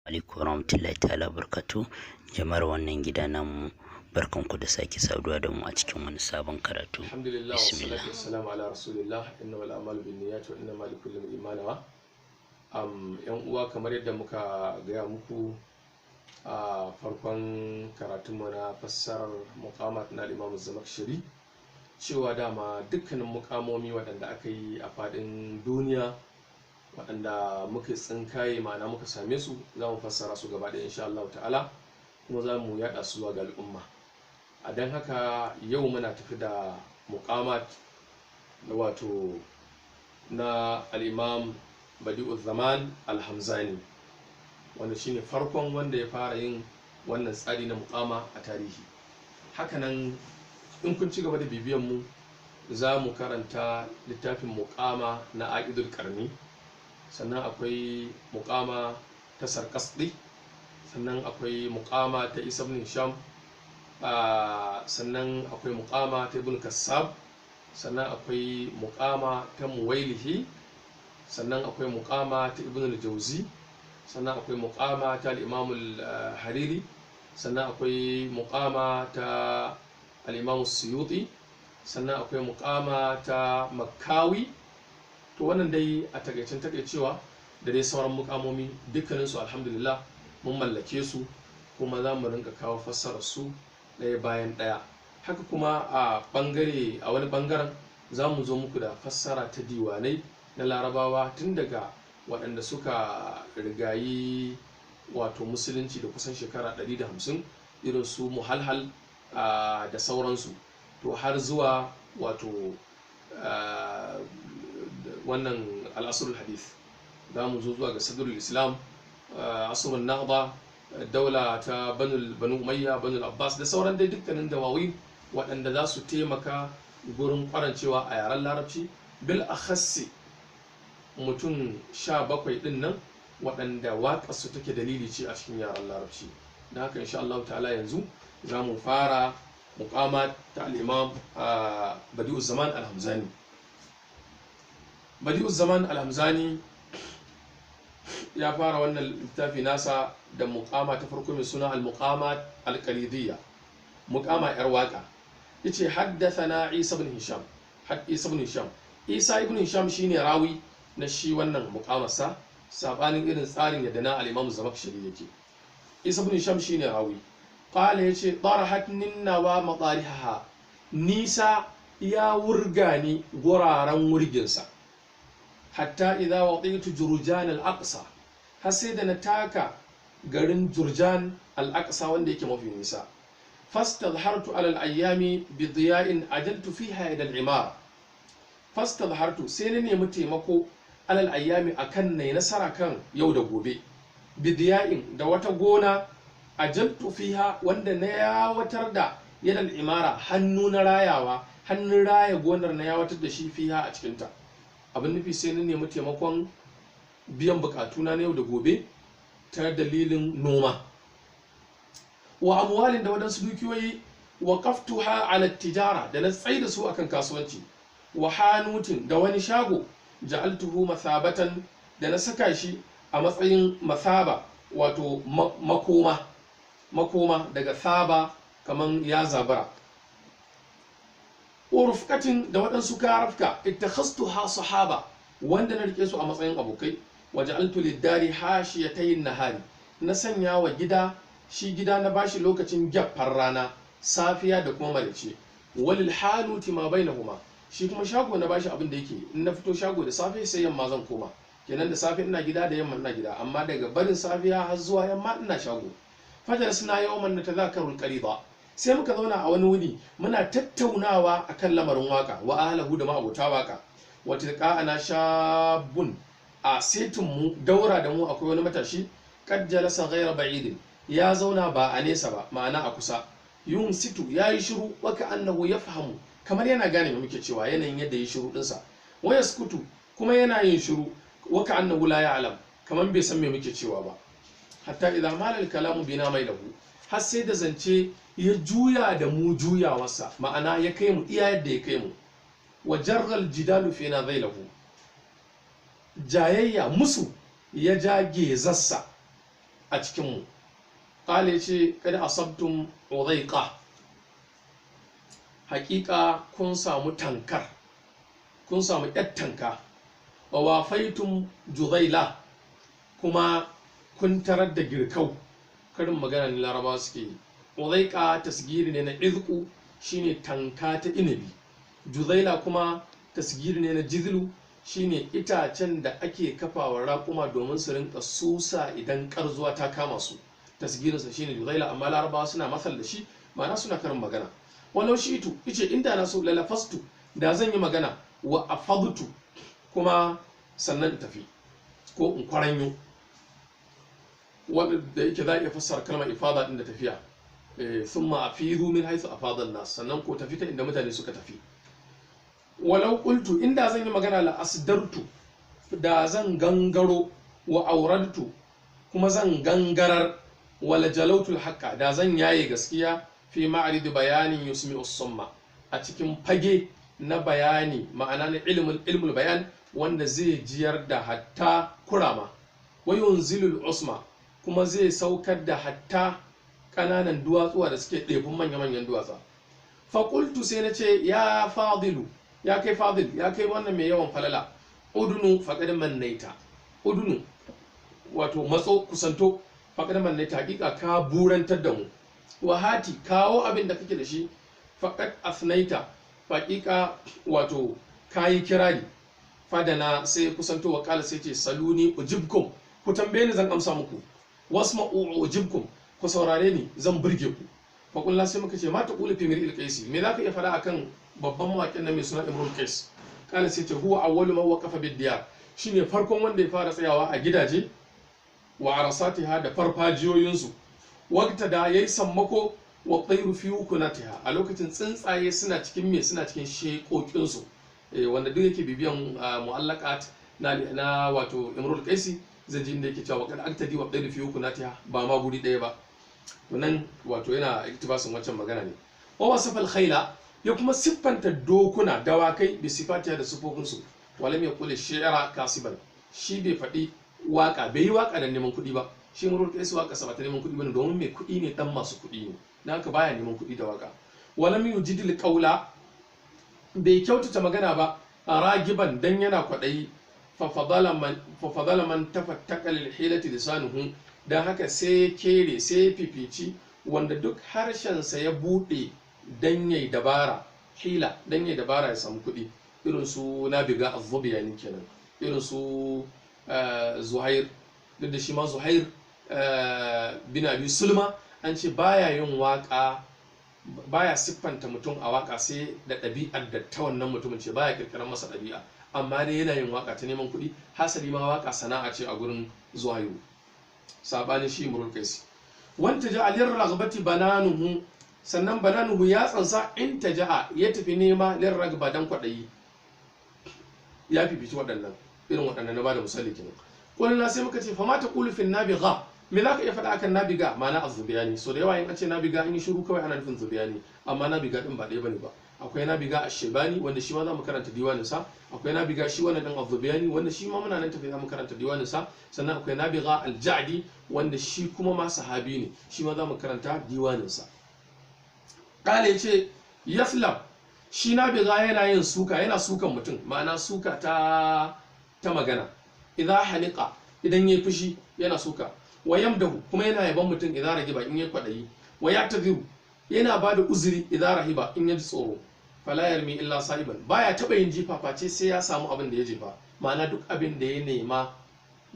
Alaikum warahmatullahi ta'ala barkatu jama'ar wannan gida namu, barkanku da sake saduwa da mu a cikin wani sabon karatu. Alhamdulillah. Bismillah. Wassalatu wassalamu ala rasulillah. Innamal a'malu binniyati wa innamal likulli imrin ma nawa. Yan uwa, kamar yadda muka gaya muku a farkon karatunmu na fassarar muqamat na Imam Zamakshari, cewa dama dukkanin mukamomi waɗanda aka yi a faɗin duniya, waɗanda muka tsinkaye, ma'ana muka same su, za mu fassara su gaba ɗaya insha Allah ta'ala, kuma za mu yaɗa su zuwa ga al'umma. A don haka yau muna tafi da muqamat wato na al-Imam Badi'u Zaman Al-Hamzani, wanda shine farkon wanda ya fara yin wannan tsari na muqama a tarihi. Hakanan in kun ci gaba da bibiyan mu, za mu karanta littafin muqama na Aqidul Karni, sannan akwai muqama ta Sarkasdi, sannan akwai muqama ta Isa ibn Hisham, sannan akwai muqama ta Ibn Kassab, sannan akwai muqama ta Muwailihi, sannan akwai muqama ta Ibn al-Jauzi, sannan akwai muqama ta al-Imam al-Hariri, sannan akwai muqama ta al-Imam Suyuti, sannan akwai muqama ta Makkawi. To wannan dai a takaicen takaicewa, da dai sauran mukamomi, dukkaninsu alhamdulillah mun mallake su, kuma za mu rinka kawo fassarar su ɗaya bayan ɗaya. Haka kuma a ɓangare, a wani ɓangaren, za mu zo muku da fassara ta diwanai na Larabawa, tun daga waɗanda suka rigayi wato musulunci da kusan shekara 150, irin su Muhalhal da sauransu, to har zuwa wato wannan al'asrul hadith. Za mu zo zuwa ga sadrul islam, asrul nahda, daula ta Banu Umayya, Banul Abbas, da sauran dai dukkanin dawawi waɗanda za su taimaka gurin kwarancewa a yaren Larabci, bil akhassi mutum 17 ɗin nan waɗanda waƙarsu take dalili ce a cikin yaren Larabci. Da haka insha Allah ta'ala yanzu za mu fara muqama ta al-Imam Badi'u Zaman Al-Hamzani. Badi'u Zaman Al-Hamzani ya fara wannan littafi nasa da muqama ta farko mai suna al-Muqamat Al-Qalidiyya, muqama yar waka. Yace: haddathana Isa ibn Hisham. Had Isa ibn Hisham, Isa ibn Hisham shine rawi na shi wannan muqamarsa, sabanin irin tsarin yadda na al-Imam Zamakshari yake. Isa ibn Hisham shine rawi. Qala, yace: tarahat ninnawa matarihaha, nisa ya wurga ni guraren wurginsa, hatta idza wati'tu Jurjan al-Aqsa, har sai da na taka garin Jurjan al-Aqsa wanda yake mafi nisa. Fastadhartu ala al-ayyami bi diya'in ajaltu fiha ila al-imara. Fastadhartu, sai na nemi taimako, ala al-ayyami, akan nayi nasara kan yau da gobe, bi diya'in, da wata gona, ajaltu fiha, wanda na yawatar da, yadda al-imara, hannu na rayawa, hannun raya gonar na yawatar da shi, fiha, a cikinta. Abin nufi, sai na nemi taimakon biyan bukatuna na yau da gobe ta dalilin noma, wa amwalin, da waɗansu dukiyoyi, wa qaftuha ala tijara, da na tsaida da su akan kasuwanci, wa hanutin, da wani shago, ja'altuhu mathabatan, da na saka shi a matsayin mathaba, wato makoma, makoma daga thaba, kaman ya zabara, wa rufqatin, da waɗansu karafka, ittakhastuha sahaba, wanda na rike su a matsayin abokai, waja'altu lid-dari hashiyatayn nahari, na sanya wa gida, shi gida na bashi lokacin gyaffar rana, safiya da kuma maraice, walil haluti ma bainahuma, shi kuma shago na bashi abin da yake in na fito shago da safe sai yamma zan koma. Kenan da safe ina gida, da yamma ina gida, amma daga barin safiya har zuwa yamma ina shago. Fajar suna yawman natadhakaru al-qarida, sai muka zauna a wani wuni muna tattaunawa akan lamarin waka, wa ahlahu, da ma'abota waka. Wa tilqa'ana shabun, a setin mu, daura da mu, akwai wani matashi, qad jalasa ghayra ba'idin, ya zauna ba a nesa ba, ma'ana a kusa. Yun situ, ya yi shiru, wa annahu yafhamu, kamar yana gane me muke cewa, yanayin yadda ya shiru dinsa. Wa yaskutu, kuma yana yin shiru, wa annahu la ya'lam, kamar bai san me muke cewa ba. Hatta idza mala al-kalamu bina mailahu, har sai da zance ya juya da mu juyawarsa, ma'ana ya kai mu iya yadda ya kai mu. Wa jarral jidalu fina dhailahu, jayayya, musu ya ja gezarsa. a cikin mu. Qala, yace kad asabtum udhaiqa, haƙiƙa kun samu tankar, kun samu yar tanka, wa wafaitum juzaila, kuma kun tarar da girkau. Karin magana ne Larabawa suke yi. Udhaiqa tasgiri ne na izqu, shine tanka ta inabi. Juzaila kuma tasgiri ne na jizlu, shine itacen da ake kafawa raƙuma domin su rinka susa idan karzuwa ta kama su. Tasgirinsa shine juzaila, amma Larabawa suna masal da shi, ma'ana suna karin magana. Walau shi'tu, ice inda na so, lalafastu, da zan yi magana, wa afadtu, kuma sannan in tafi ko in kwaranyo. Wanda yake za a iya fassara kalmar ifada din da tafiya, thumma afidu min haythu afada an-nas, sannan ko tafi ta inda mutane suka tafi. Walau qultu, inda zan yi magana, la asdartu, da zan gangaro, wa auradtu, kuma zan gangarar, wala jalautul haqqa, da zan yaye gaskiya, fi ma'rid bayanin yusmi'u summa, a cikin fage na bayani, ma'ana na ilmul bayan, wanda zai jiyar da hatta kurama, wa yunzilul usma, kuma zai saukar da hatta ƙananan duwatsuwa da suke ɗefin manya-manyan duwatsa. Faƙultu, sai na ce, ya Fadilu, ya kai Fadil, ya kai wannan mai yawan falala, udunu faqad mannaita, udunu wato matso, kusanto, faqad mannaita, hakika ka burantar da mu, wahati, kawo abin da kake da shi, faqad asnaita, hakika wato kayi kirari. Fadana, sai kusanto, wa kala, sai ce, saluni ujibkum, ku tambaye ni zan amsa muku, wasma'u ujibkum, ku saurare ni zan burge ku. Faƙulla, sai muka ce, mata ƙulu fi mir'il qaisi, me zaka iya faɗa akan babban mawaƙin nan mai suna Imrul Qais? Kala, sai ce, huwa awwalu man waqafa bid diyar, shine farkon wanda ya fara tsayawa a gidaje, wa arasatiha, da farfajiyoyinsu, waqta da yayi sammako, wa tayru fi kunatiha, a lokacin tsuntsaye suna cikin me, suna cikin shekokin su. Wanda duk yake bibiyan mu'allaqat na wato Imrul Qaisi zai ji inda yake cewa qad aktadi wa tayru fi kunatiha, ba ma guri ɗaya ba. To nan wato yana iktibasin wancan magana ne. Wa wasafa al-khayla, ya kuma siffanta dokuna, dawakai, bi sifatiya, da sifofinsu. Walam yaqul shi'ra kasiban, shi bai faɗi waka, bai yi waka da neman kuɗi ba. Shi Imrul Qais waka sa ba ta neman kuɗi bane, domin mai kuɗi ne, dan masu kuɗi ne, dan haka baya neman kuɗi da waka. Walam yujidil qawla, bai kyautata magana ba, ragiban, dan yana kwaɗayi. Fa fadala man tafattaka lil hilati lisanuhu, dan haka sai kere, sai fifici wanda duk harshensa ya buɗe dan yayi dabara, hila, dan yayi dabara ya samu kuɗi, irin su Nabiga az-Zubiyani kenan, irin su Zuhair. Duk da shi ma Zuhair bin Abi Sulma an ce baya yin waka, baya siffanta mutum a waka sai da ɗabi'ar da ta wannan mutumin ce, baya kirkirar masa ɗabi'a, amma dai yana yin waka ta neman kuɗi. Hasali ma waka sana'a ce a gurin Zuhairu, sabanin shi Imrul Qaisi. Wanta ja'a lirraghbati bananuhu, sannan bananuhu ya tsansa, in ta ja'a, ya tafi nema, lirragba, dan kwaɗayi, ya fifici waɗannan, irin waɗannan na bada misali kenan. Kullu, sai muka ce, fama ta qulu fil nabigha, me zaka iya faɗa akan nabiga, ma'ana az-zubiyani? So da yawa in an ce nabiga an yi shiru kawai ana nufin zubiyani, amma nabiga din ba ɗaya bane ba. Akwai nabiga ash-shebani, wanda shi ma za mu karanta diwanin sa. Akwai nabiga shi wannan din az-zubiyani, wanda shi ma muna nan tafi za mu karanta diwanin sa. Sannan akwai nabiga al-ja'di, wanda shi kuma ma sahabi ne, shi ma za mu karanta diwanin sa. Kale, yace yaslab, shi nabiga yana yin suka, yana sukan mutum, ma'ana suka ta magana, idza haniqa, idan yayi fushi yana suka, wa yamdahu, kuma yana yaban mutum, idza ragiba, in yayi kwadayi, wa ya'tadiru, yana bada uzuri, idza rahiba, in yaji tsoro. Fala yarmi illa sa'iban, baya taba yin jifa face sai ya samu abin da ya jefa, ma'ana duk abin da ya nema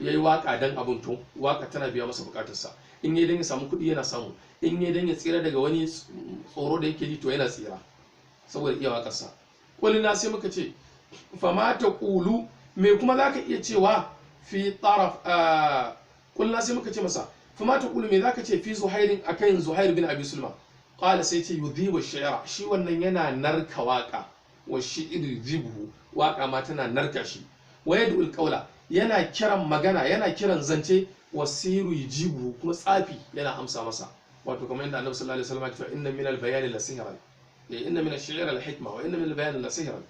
yayi waka dan abin, to waka tana biya masa bukatarsa. In yayi dan ya samu kuɗi, yana samu. In yayi dan ya tsira daga wani tsoro da yake ji, to yana tsira saboda iya wakarsa. Kulina, sai muka ce, fama ta ƙulu, me kuma za ka iya cewa fi taraf? Kulina, sai muka ce masa, fama ta ƙulu, me za ka ce fi Zuhairin, akan Zuhair bin Abi Sulma? Qala, sai ce, yudhibu shi'ra, shi wannan yana narka waka, wa shi'ru yudhibuhu, waka ma tana narka shi, wa yad'ul qawla, yana kiran magana, yana kiran zance, wasiru yujibu, kuma tsafi yana amsa masa. Wato kamar yadda Annabi sallallahu alaihi wasallam ya ce, inna minal bayani la sihran, inna min ash-shi'ri la hikma, wa inna min al-bayani la sihran.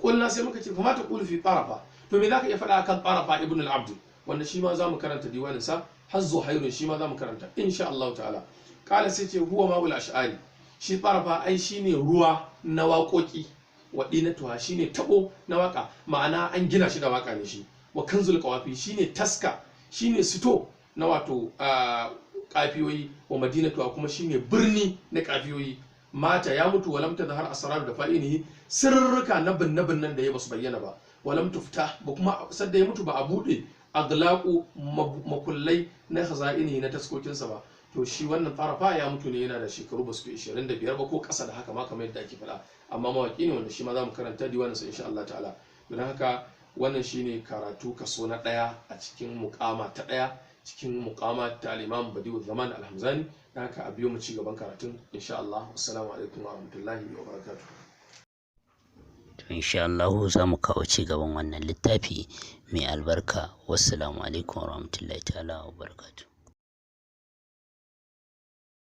Qulna, sai muka ce, fa ma taqulu fi Tarafa, to me zaka iya faɗa akan Tarafa ibn al-Abd, wanda shi ma zamu karanta diwanin sa? Har Zuhairun shi ma za mu karanta insha Allah ta'ala. Kala sai ce huwa ma'ul ash'ari, shi Tarafa ai shine ruwa na waƙoƙi, wa dinatuha shine tabo na waka, ma'ana an gina shi da waka ne shi. Wa kanzul qawafi shine taska, shine sito na wato kafiyoyi. Wa madinatuha kuma shine birni na kafiyoyi. Mata ya mutu, walam tadhhar asrar da fa'inihi, sirrika na binne binnen da ya basu bayyana ba. Walam tufta, ba kuma sadda ya mutu ba a bude aglaqu makullai na khaza'ini na taskokinsa ba. To shi wannan Tarafa ya mutu ne yana da shekaru ba su fi 25 ba ko ƙasa da haka ma, kamar yadda ake faɗa. Amma mawaƙi ne wanda shi ma za mu karanta diwaninsa insha Allah ta'ala. Don haka wannan shine karatu kaso na ɗaya a cikin muƙama ta ɗaya cikin muƙama ta al-Imam Badi'u Zaman Al-Hamzani. Don haka a biyo mu ci gaban karatun insha Allah. Assalamu alaikum wa rahmatullahi wa barakatuh. To insha Allah za mu kawo ci gaban wannan littafi mai albarka. Wassalamu alaikum wa rahmatullahi ta'ala wa barakatuh.